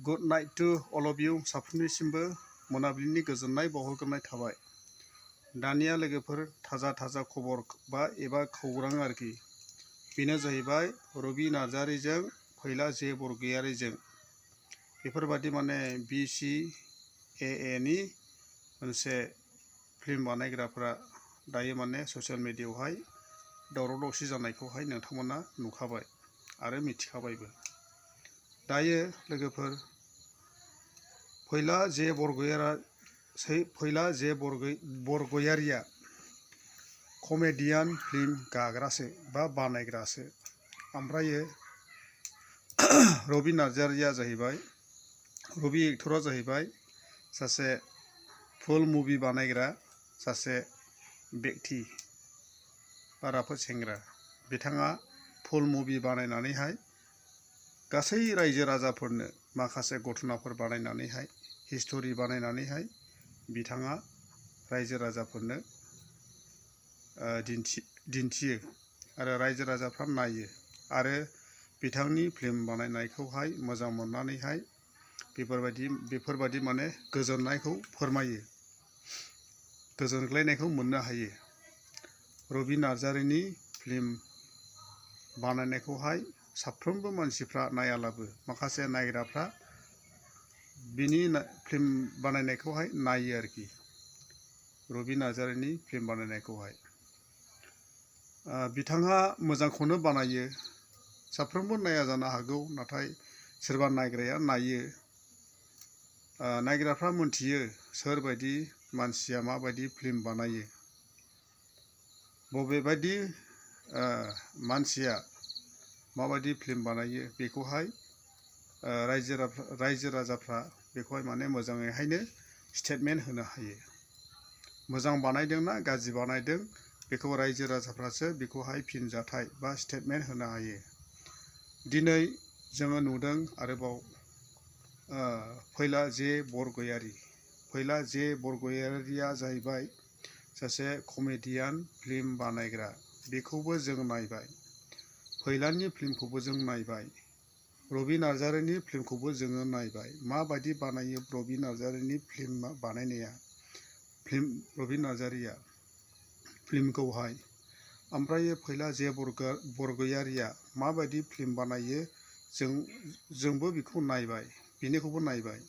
Good night to all of you साफ्रोमनिसिमबो मोनाबिलिनि गोजोननाय बावहरग्रोनाय थाबाय। दानिया लोगोफोर थाजा खबर बा एबा खौरां आरोखि बेनो जाहैबाय रबि नार्जारिजों फैला जे बरगयारिजों बेफोरबादि माने BCAA नि मोनसे फिल्म बानायग्राफोरा दायो माने ससियेल मिडियायावहाय दावराव दावसि जानायखौहाय नोंथांमोना नुखाबाय आरो मिथिखाबायबो। दायो लोगोफोर फैला जे बरगयारिया कमेडियान फिल्म गाग्रासो बा बानायग्रासो, ओमफ्रायो रबि नार्जारिया जाहैबाय रबि एक्टरा जाहैबाय सासे फुल मुभि बानायग्रा सासे व्यक्ति बा राफोद सेंग्रा। बिथाङा फुल मुभि बानायनानैहाय गासै रायजो राजाफोरनो माखासे घटनाफोर बानायनानैहाय हिस्टरि बानायनानैहाय बिथाङा रायजो राजाफोरनो दिन्थियो आरो रायजो राजाफ्रा नायो आरो बिथांनि फिल्म बानायनायखौहाय मोजां मोननानैहाय बेफोरबादि माने गोजोननायखौ फोरमायो, गोजोनग्लायनायखौ मोननो हायो। रबि नार्जारिनि फिल्म बानायनायखौहाय साफ्रोमबो मानसिफ्रा नायालाबो माखासे नायग्राफ्रा बिनि फिल्म बानायनायखौहाय नायो आरोखि, रबि नार्जारिनि फिल्म बानायनायखौहाय। बिथाङा मोजांखौनो बानायो, साफ्रोमबो नाया जानो हागौ, नाथाय सोरबा नायग्राया नायो। नायग्राफ्रा मोनथियो सोरबायदि मानसिया माबायदि फिल्म बानायो, बबेबायदि मानसिया माबायदि फिल्म बानायो बेखौहाय रायजो राजाफ्रा बेखौहाय माने मोजाङैहायनो स्टेटमेन्ट होनो हायो। मोजां बानायदोंना गाज्रि बानायदों बेखौ रायजो राजाफ्रासो बेखौहाय फिनजाथाय बा स्टेटमेन्ट होनो हायो। दिनै जोङो नुदों आरोबाव फैला जे बरगयारिया जाहैबाय सासे कमेडियान फिल्म बानायग्रा। बेखौबो जों नायबाय, फैलानि फिल्मखौबो जों नायबाय, रबि नार्जारिनि फिल्मखौबो जोङो नायबाय। माबायदि बानायो रबि नार्जारिनि फिल्म बानायनाया, रबि नार्जारिया फिल्मखौहाय, ओमफ्राय फैला जे बरगयारिया माबायदि फिल्म बानायो जोंबो बेखौ नायबाय, बिनिखौबो नायबाय।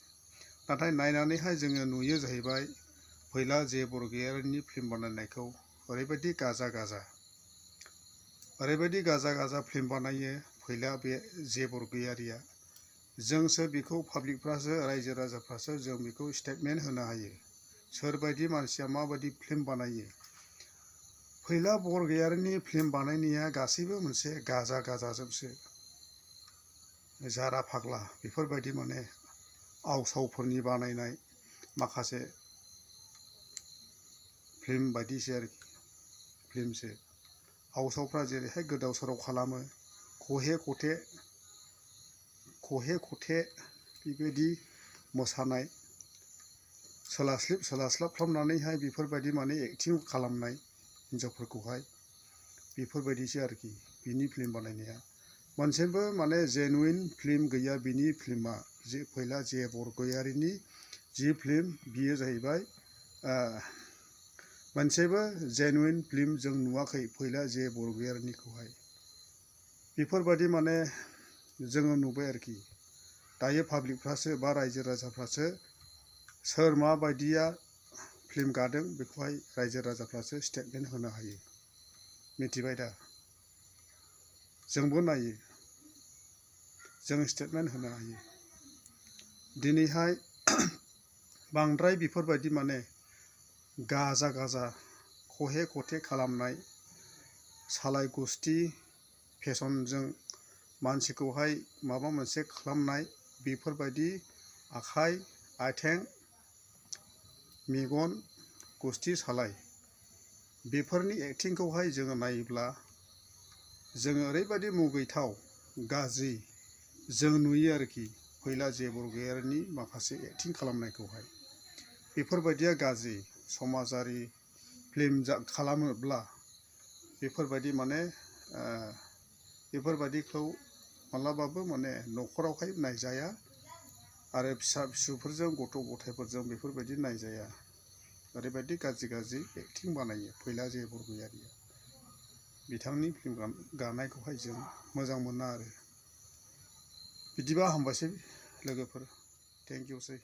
नाथाय नायनानैहाय जोङो नुयो जाहैबाय फैला जे बरगयारिनि फिल्म बानायनायखौ ओरैबायदि गाजा फिल्म बानायो फैला बे जे बरगयारिया। जोंसो बेखौ पाब्लिकफ्रासो रायजो राजाफ्रासो जों बेखौ स्टेटमेन्ट होनो हायो सोरबायदि मानसिया माबायदि फिल्म बानायो। फैला बरगयारिनि फिल्म बानायनाया गासैबो मोनसे गाजाजोबसो, जारा फाग्ला बेफोरबायदि माने आवसावफोरनि बानायनाय माखासे फिल्म बायदिसो आरोखि, फिल्मसो। आवसावफ्रा जेरैहाय गोदाव सोराव खालामो, खहे खथे बेबायदि मोसानाय सोलास्लिब खालामनानैहाय बेफोरबायदि माने एक्टिं खालामनाय हिन्जावफोरखौहाय, बेफोरबायदिसो आरोखि बिनि फिल्म बानायनाया। मोनसेबो माने जेनुइन फिल्म गैया बिनि फिल्मा। फैला जे बरगयारिनि जि फिल्म बियो जाहैबाय मोनसेबो जेनुइन फिल्म जों नुवाखै फैला जे बरगयारिनिखौहाय। बेफोरबायदि माने जोङो नुबाय आरोखि। दायो पाब्लिकफ्रासो बा रायजो राजाफ्रासो सोर माबायदिया फिल्म गादों बेखौहाय रायजो राजाफ्रासो स्टेटमेन्ट होनो हायो, मिथिबाय दा? जोंबो नायो, जों स्टेटमेन्ट होनो हायो। दिनैहाय बांद्राय बेफोरबायदि माने गाजा खहे खथे खालामनाय, सालाय गुस्थि फेसनजों मानसिखौहाय माबा मोनसे खालामनाय, बेफोरबायदि आखाइ आथिं मेगन गुस्थि सालाय बेफोरनि एक्टिंखौहाय जोङो नायोब्ला जोङो ओरैबायदि मुगैथाव गाज्रि जों नुयो आरोखि फैला जे बरगयारिनि माखासे एक्टिं खालामनायखौहाय। बेफोरबायदिया गाज्रि। समाजारि फिल्म खालामोब्ला बेफोरबायदि माने बेफोरबायदिखौ मालाबाबो माने न'खरावहाय नायजाया आरो फिसा फिसौफोरजों गथ' गथायफोरजों बेफोरबायदि नायजाया। ओरैबायदि गाज्रि एक्टिं बानायो फैला जे बरग'यारिया। बिथांनि फिल्म गानायखौहाय जों मोजां मोना आरो। बिदिबा हामबायसै लोगोफोर, थेंक इउसै।